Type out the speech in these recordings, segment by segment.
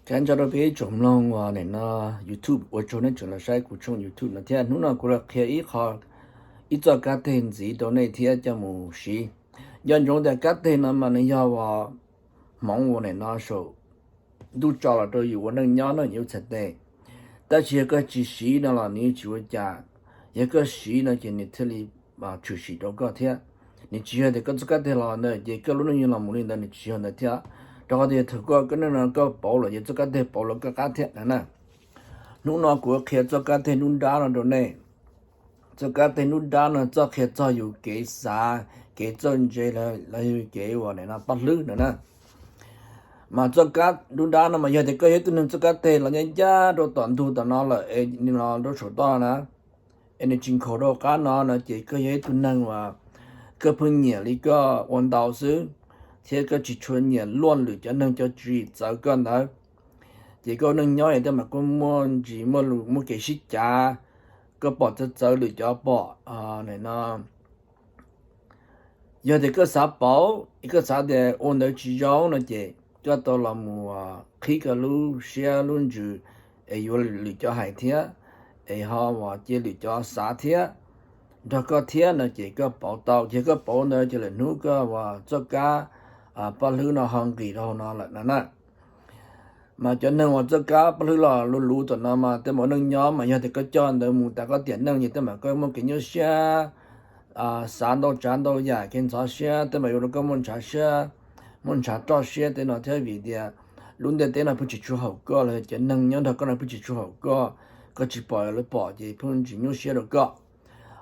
Kav nco rau peb ib tsoom mloog uas nim no YouTube, ua tsaug nej tseem los saib kuv tshooj YouTube no thiab. Hnub no kuv los qhia ib qho, ib txoj kab teg ntxiv rau nej thiab coj mus siv. Nco ntsoov tias kab teg no mas nws yog uas hmoov uas nim no saum ntuj tso los rau yus ua neej nyob no yus txhais tes. Tab sis yog koj tsis siv no los nws tsis ua cas. Yog koj siv no ces nws thiaj li tshwm sim rau koj thiab. Nws tsis yog tias koj txoj kab teg los ntawd ces koj lub neej yuav los mus li ntawd, nws tsis yog ntawd thiab. Rau qhov tias thaum koj, koj neej no koj pauv los yog txoj kab teg pauv los koj qab thiab na. Hnub no kuv qhia txoj kab teg nruab nrab no rau nej. Txoj kab teg nruab nrab no txoj qhia txog yus kev xav, kev txawj ntse los yog kev uas nim no paj hlwb no na. Mas txoj kab nruab nrab no mas yog tias koj yog ib tug neeg txoj kab teg los ncaj ncaj rau tom ntug tom no lawm es nws los rau saum toj na, es nws tsis nkhaus rau qab no no ces koj yog ib tug neeg uas koj pheej nyiam li koj ua ntau xwb, thiab koj tsis tshua nyiam luaj lwm cov neeg cov tswv yim txawv koj ntawd. Ces koj ua neej nyob es tej mas koj muaj ntsis muaj lus muaj kev sib cav, koj pom txawv txawv lwm cov pom no. Yog tias koj xav pauv, koj xav tias ua ntawd tsis zoo no ces koj tau los mus qhib koj lub siab lub ntsws es yuav lwm cov hais thiab, es ho uas cia lwm cov xav thiab nrog koj thiab no ces koj pauv tau. Ces koj pauv ntawd ces lwm hnub koj uas txoj kab paj hlwb no ho nqis rau hauv no lawm no na. Mas cov neeg uas txoj kab paj hlwb los luv luv tom no mas tej mas ua neej nyob mas yog tias koj coj ntawd mus tas koj tiam neej ces tej mas koj muaj kev nyuaj siab, xav ntau tsav ntau yam, kev ntxhov siab, tej mas yuav rau koj muaj ntshav siab, muaj ntshav roj siab tej no thiab, vim tias lub ntiaj teb no pheej tsis tshua haum koj los cov neeg nyob nrog koj no pheej tsis tshua haum koj, koj tsis pom lawv pom ces pheej tsis nyuaj siab rau koj.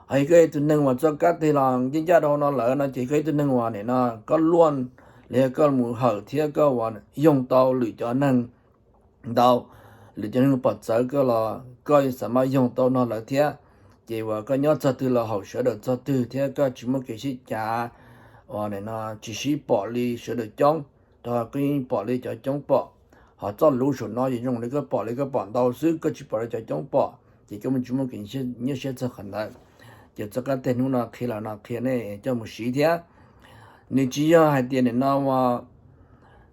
Hos yog koj ib tug neeg uas txoj kab teg los ncaj ncaj rau hauv no lawm no ces koj ib tug neeg uas nim no koj luaj, los yog koj mus hawm thiab koj uas yoog tau lwm cov neeg ntau, lwm cov neeg pom txawv koj los koj xav mas yoog tau no lawm thiab. Ces uas koj nyob txog twg los haum sawv daws txog twg thiab koj tsis muaj kev sib cav, uas nim no tsis sib pom li sawv daws coob, rau qhov koj yeej pom li cov coob pom. Hos txoj lus saum no ces zoo li koj pom li koj pom ntau xwb, koj tsis pom li cov coob pom ces koj muaj tsis muaj kev nyuaj siab txog qhov ntawd. Ces txoj kab teg hnub no qhia los no qhia nej coj mus siv thiab. Nws tsis yog hais tias nim no uas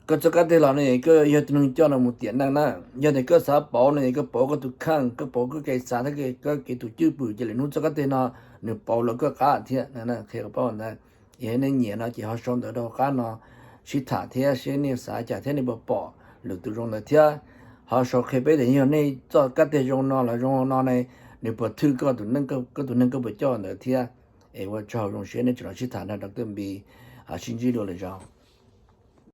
koj txoj kab teg los no koj yog tus neeg coj no mus tiam neej na. Yog tias koj xav pauv no es koj pauv koj tus kheej, koj pauv koj kev xav thiab koj kev tus cwj pwm ces lwm hnub txoj kab teg no nws pauv los koj qab thiab. Qhia paub ntawd. Es nej nyiam no ces ho sau ntawv rau hauv qab no sib tham thiab seb nej xav cas thiab nej puas pom lwm tus zoo ntawd thiab. Ho sau qhia peb tias yog nej txoj kab teg zoo no los zoo no ne, nws puas thwj koj tus neej, koj tus neeg koj puas coj ntawd thiab. Es ua tsaug zoo siab nej tseem los sib tham nrog rau Kawj Npis, sib ntsib dua lwm zaus.